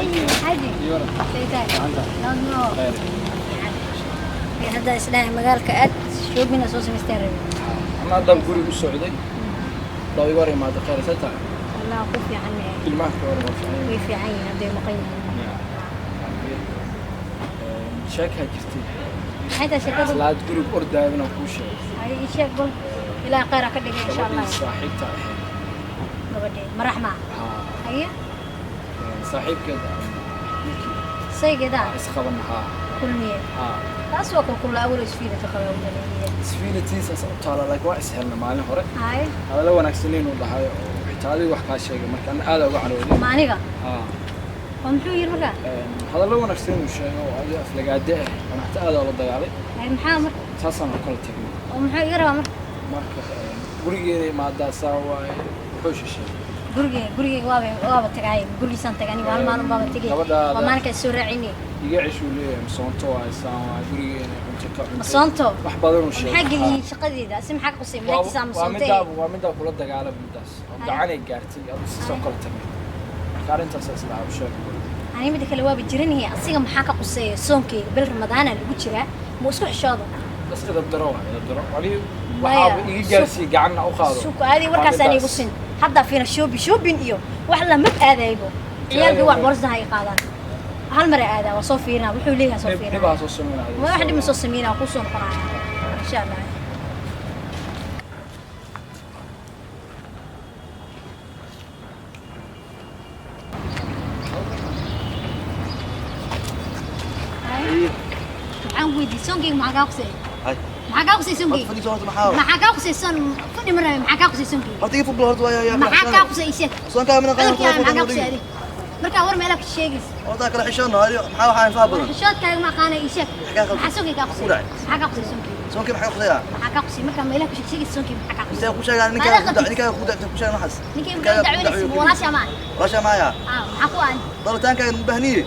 Iyo gacanta. Khayr. Hadda isdhahay magaalka aad shopping soo samaysteen rabi. Ama haddaan guriga u socday baa iga hor imaada. Khayr, see tahay? Wallah ku fiican yahay. Ilmaha ka hor waa fiican. Way fiican yihiin hadday maqan yihiin. Sheekaa jirtay. Maxay tahay sheekadu? Islaad guriga ordaayo inaan kuu sheego. Ay, ii sheeg bal, ilaa khayr ha ka dhigay insha Allah. Gabadhii saaxiibta ahayd. Gabadheed maraxma? Haa. Haye. Saaxiibkeed ninkii saygeeda isqaban, haa. Kulmiye? Haa. Taas waa kulkula awal isfiilata qaba umaleynaya. Isfiilatiisaas u taala, laakiin waa ishelna maalin hore. Haye. Hadallo wanaagsaneyn uu dhahay oo xitaa adiga wax kaa sheegay, marka ana aada uga carooday. Ma aniga? Haa. Oo muxuu yiri markaa? Hadallo wanaagsan uu sheegay oo adiga aflagaade ah, ana xitaa aada ula dagaalay. Haye, maxaa marka? Saasaan u kala tagnay. Oo muxuu iga rabaa marka? Marka gurigeeda imaadaa saa waaye, wuxuu shisheeyay. Gurigeyga waaba tagaay, gurigiisaan tagay aniga hal maalin baaba tegay. Gabadhaada- waa maalinkaas soo raacinay. Iga ceshuu leeyahay, masoonto waay, saan waay, gurigeena cunto ka cuntay. Masoonto? Wax badan uu sheegay. Maxaa geliyey shaqadeeda asi? Maxaa ka qusay malaagtiisa masoonte? Waa midaa kula dagaalama midaas oo gacanay gaartay, adiga sisoo kala tagnay. Marka arrintaas isla u sheegay. Ani mida kale waaba jiranahay, asiga maxaa ka quseeya soonkeyga? Bil ramadaana lagu jiraa, ma isku xishoodo? Bas edab daro waay, edab daro ani. Maya, waxaaba iga gaarsiiyey gacanna u qaado. Suuq aadi warkaas aan igu sin hadda fiina shopping shopping iyo wax lamid aadaybo, ciyaalkii wax boorsaha ay qaadaan, hal mar ay aadaa, waa soo fiirinaa wuxuu leeyahay, soo fiirinaa. Dhibaa soo sameynaya. Ma wax dhib ma soo sameynaa, ku soo noqonaya insha Allah. Maxaan weydiiyey soonkeyga? Maxaa kaa quseeya? Hay. Maxaa kaa qusay soonkeyga? Horta fadhiiso, horta maxaa? Maxaa kaa qusay soon fadhi ma rabe, maxaa kaa qusay soonkeyga? Horta iga fog, horta waa yaa. Maxaa kaa qusay? Ii sheeg. Soonkaa mina qaadan. Cudurkii maxaa kaa qusay adiga markaa war meelaha ka sheegaysa? Horta kala xishoon, maxaa waxaa infaha badan? Xishoodkaaga ma aqaana, ii sheeg. Maxaa kaa maxaa soonkeyga kaa qusay? Ku dhacay. Maxaa kaa qusay soonkeyga? Soonkii maxaa qusayaa? Maxaa kaa qusay markaa meelaha ku sheegaysa soonkeyga? Maxaa kaa qusay? Intee ku sheegaa Maadaa ninkaa? qabtid? Ninkaa ku ku sheegan waxaas. Ninkii markaa u dacweynaysa ma walaasha ma? Walaasha maaya. Ah, maxaa ku aan? Dalitaankaaga ma baahniye,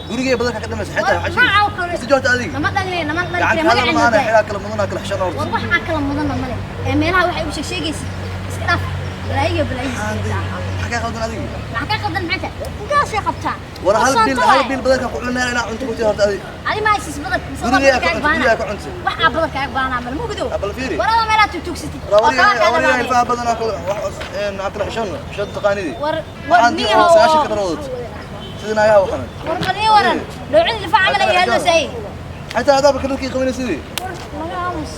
gurigay badanka ka dhamaysa xitaa War, waxaa maxaa oo kale? sheegaysa joogta adiga. Nama dhalin, nama dhalin. Gacan kale kala magaceena maana daa. Xilaa kala mudana, kala xishoon War horta. waxaa kala mudana male ee meelaha waxay u sheeg sheegaysa iska dhaaf, balaayiga balaayiga. Maxaa kaa qaldan adiga? Maxaa kaa qaldan? Maxay tahay intaasay qabtaa? War hal Soonto bil, hal waaye. bil badanka ku cunaa inaa cunto ku tii horta adiga. Adi ma haysis badan. Gurigay ka cunto, gurigay ka cunto. Wax aa badan kaaga baahnaa male mugudow. Bal fiiri. War ada meelaad tugtugsatid oo Rawariga kala kaaga rawariga baahnaa. Infaha badan kala wax een kala xishoon, xishoon taqaanidii. War war Waxaan niyahow. 90 ka dharood sida naagaha waxaan. War bal ii waran dhowcida difaac camal ay hadlo saay. حتى هذا بكلك يقومين سيدي. War laga aamus.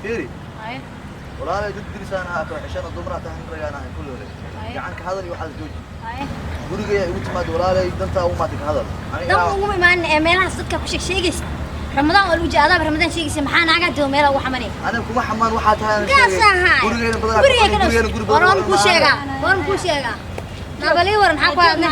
فيري ولا لا تدري سنة عشان الضمرة تهن رجعنا كله يعني هذا اللي واحد جوج guriga igu timaad walaalay, dantaa ugu maatay ka hadal. Dan ugu imaan ee meelahaas dadka ku sheeg sheegaysa ramadaan waa lagu jira, adaaba ramadaan sheegaysa, maxaa naagaa doo meelaha ugu xamanay? Aniga kuma xamaan, waxaa tahay aan gaas sheegay. ahaa. Gurigeena badanaa guriga gurigeena guri waran badan kuu sheegaa, waran kuu sheegaa, nabalii waran maxaa ku hadna?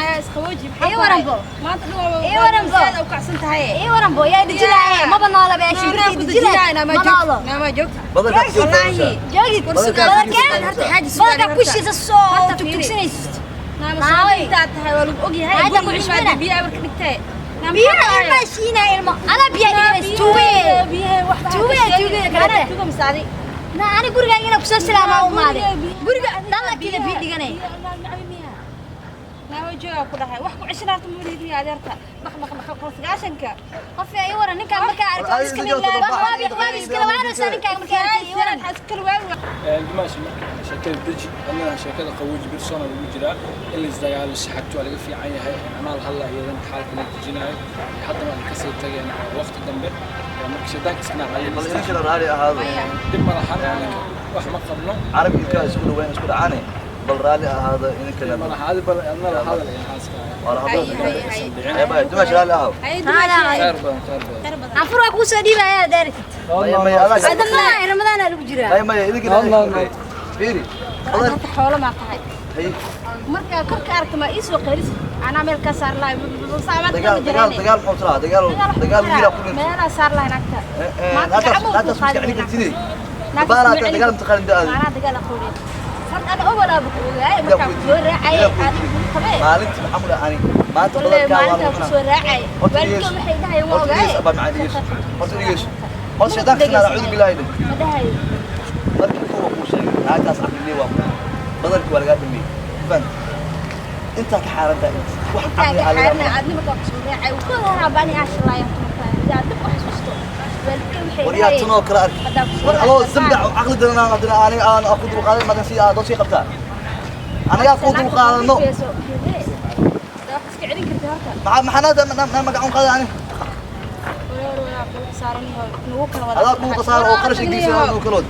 Ii waran bo. Maanta Ii waran bo. u kacsan tahay. Ii waran bo, yaa dejinaaye? Maba noola be, shimbirtii dejinaay ma noolo. Nama joogta. Badankaa ku Wallaahi. Joogid Badankaa badankaa ku horta xaaji badankaa sugaan ku shiisa soo Horta fiiri. tugtugsanaysid. Naama Naaway. soo intaa tahay waa lagu ogyahay. Hadda ku Guriga cusbina. yimaada biyaha marka dhigtay. Naama biyaha maxaa ilmaa shiinaya, ilmo adaa biyaha dhiganaysa tuube. Biyaha waxba Tuube, tuube, kale. Tuuga masaadi. Na ani gurigaaga inaa kusoo salaamaa u maaday, guriga dhalankeeda biyo dhiganay. Naama jooga ku dhahay wax ku ceshanaarta ma liidin adeerta. Baq baq baq baq 90-ka. Qof ii waran ninkaan markaa arko War, iska adiga mid joogto, waab iskala waanaysaa ninkaaga markaa arko ii waran. Askar waa Dimaashi, marka sheekada deji, adnana sheekada qabooji. Birsona lagu jiraa in la isdagaalo si xagto waa laga fiican yahay. Anaa la hadlaya iyadana xaalka la dejinayo, haddana waa kasii tageen waqti dambe. Marka shaydaanka iska Bal idinkana raali ahaado. Dhib ma lahan, wax ma qabno. Carabi ilkaha isku dhaweyn isku dhacaane, bal raali ahaado idinkana. Ma laha adi, bal adna la hadal xaaska. Waa la hadal. Hay, hay, Hay bay dumaash, raali ahaw. Hay. Khayr badan, khayr badan. Anfur waa kuu soo dhiibaya daaratid. Maya maya adaa Ramadaan ramadaana lagu jiraa. maya maya idinkana. No, no, no. Fiiri badan. Horta xoolo ma tahay. Hay. Marka korka aragta ma ii soo qeyris, anaa meel ka saar lahay. Dagaal dagaal dagaal muxuu tiraa? Dagaal dagaal wiilaa ku dhintay. Meelaa saar lahay naagta. Naagtaas iska celin kartide dabaala dagaal mutaqaalin daadi. Anaa dagaal aqoonin. Horta ana ogolaa bu ku ogaay markaa ku soo raacay adigu ku qabee. Maalintii maxaa ku dhahay maanta? Wallahi badankaa waa maalintaa lagu ku cunaa. soo raacay. Horta Waalidka dhegeyso. waxay dhahayeen waa Horta ogaay. dhegeyso, abaa macaan dhegeyso. Horta dhegeyso. Horta shaydaanka sinaa, acuudu billaahi dheh. Ma dhahayo. Markii kuwa kuu sheegay naagtaas caqliye waa ku badanka waa lagaa dhameeyey. Fahant? Intaa ka xaarantaa wax Intaa caqli ka aan xaarna leeyahay. aadna markaa kusoo raacay kooda horaa baan aa shalaaya markaa dib u xasuusto waalidkay waxay War yaa tanoo kale arki. Haddaa kusoo War aloo raacay. zamdac oo caqli daran aan haddana aniga aan ku dulqaadan madan si aad sii qabtaa. Anagaa ku dulqaadano. Iska celin karta horta. Maxaa maxaa magacan qaadan ani? Nagu kala wada. Adaa kugu khasaaro oo qarash geysan oo kalood.